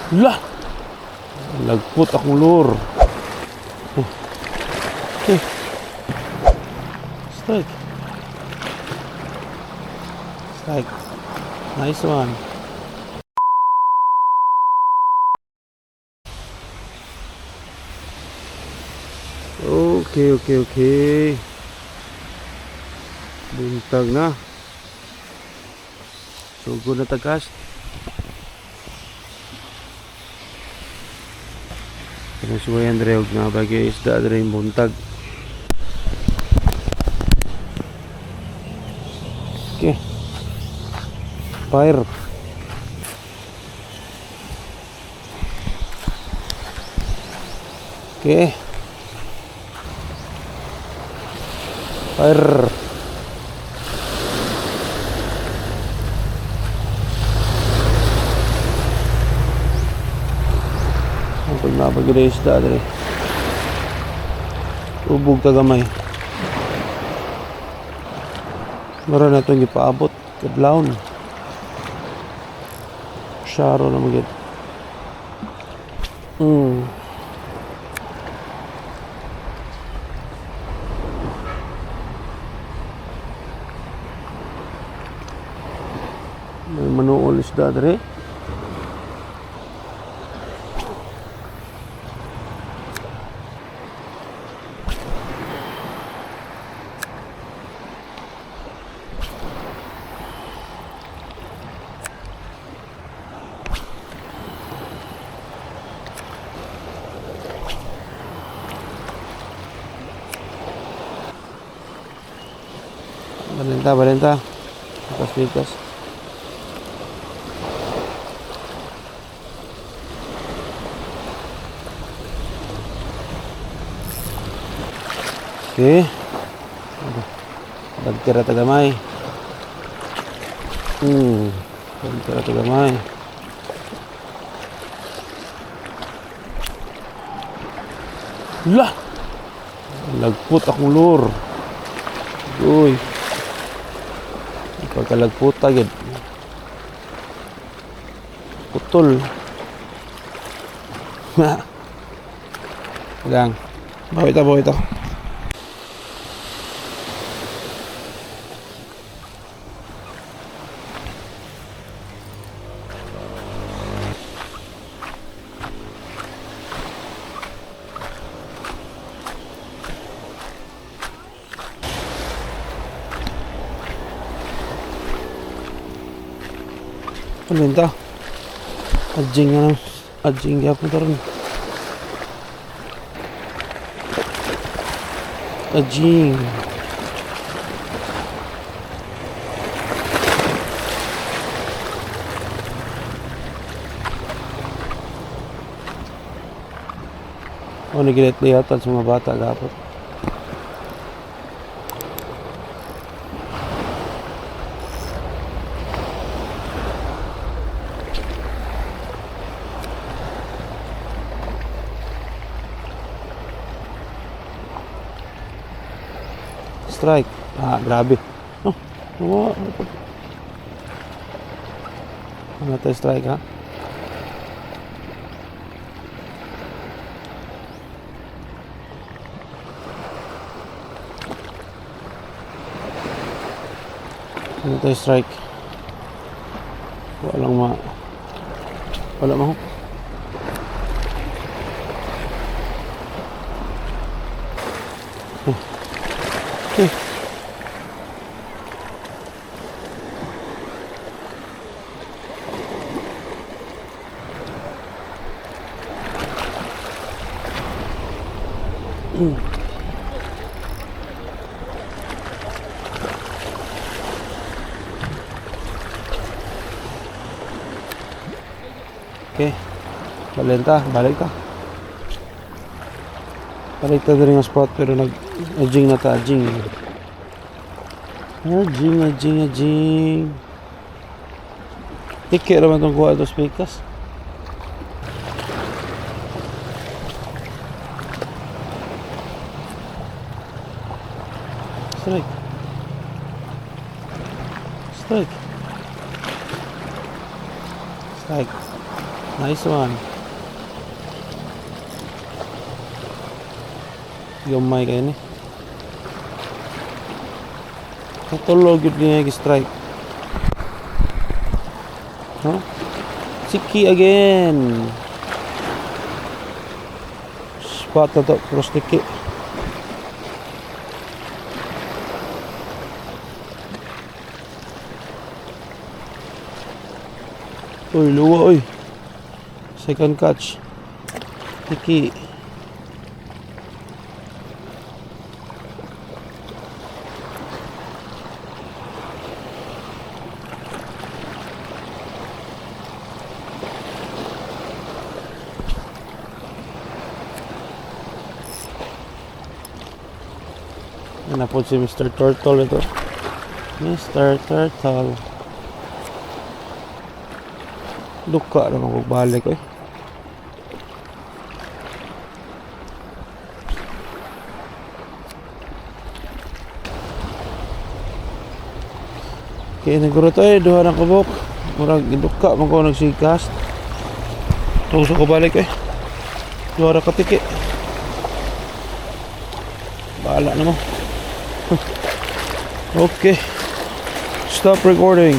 La! Lagpot akong lure. Oh. Eh. Strike. Strike. Nice one. Okay. Buntag na. Sugod na tagas. Kanang suwayan dre og nga bagay isda dre yung buntag. Okay. Fire. Okay. Fire. Ang pag napag isda dre. Ubog ta gamay. Meron na itong ipaabot. Kadlawon. Syaro na magit. May manuol isda dre. Balenta, balenta. Likas, likas. Okay. Bagtira ta gamay. Bagtira ta gamay. La! Lagpot akong lure. Uy. Pagkalagpot agad. Putol. Lang. Bawi ta, bawi ta. Ano yun ta? Adjing na lang. Adjing gyapon karon. Adjing. O nagilit lihatan sa mga bata gapot. Strike. Ah, grabe. Oh, oh, ano tayo strike, ha? Ano tayo strike? Walang ma... Wala ma. Oh. Eh. Okay. Balik ta, balik ta. Balik ta diri nga spot pero nag ajing na ta, ajing. Ajing, ajing, ajing. Tiki raman tong kuha dos pikas. Strike. Strike. Strike. Nice one. Gamay kayo ni. Katulog yun niya strike. No? Siki again. Spot na to. Cross tiki. Uy, luwa uy. Second catch. Tiki. Yan na po si Mr. Turtle ito. Mr. Turtle. Duka na magbalik eh. Kaya naguro tayo, duha ng kabok. Murag duka man ko nagsikas. Tuso ko balik eh. Duha ra katiki. Bahala na mo. Okay. Stop recording.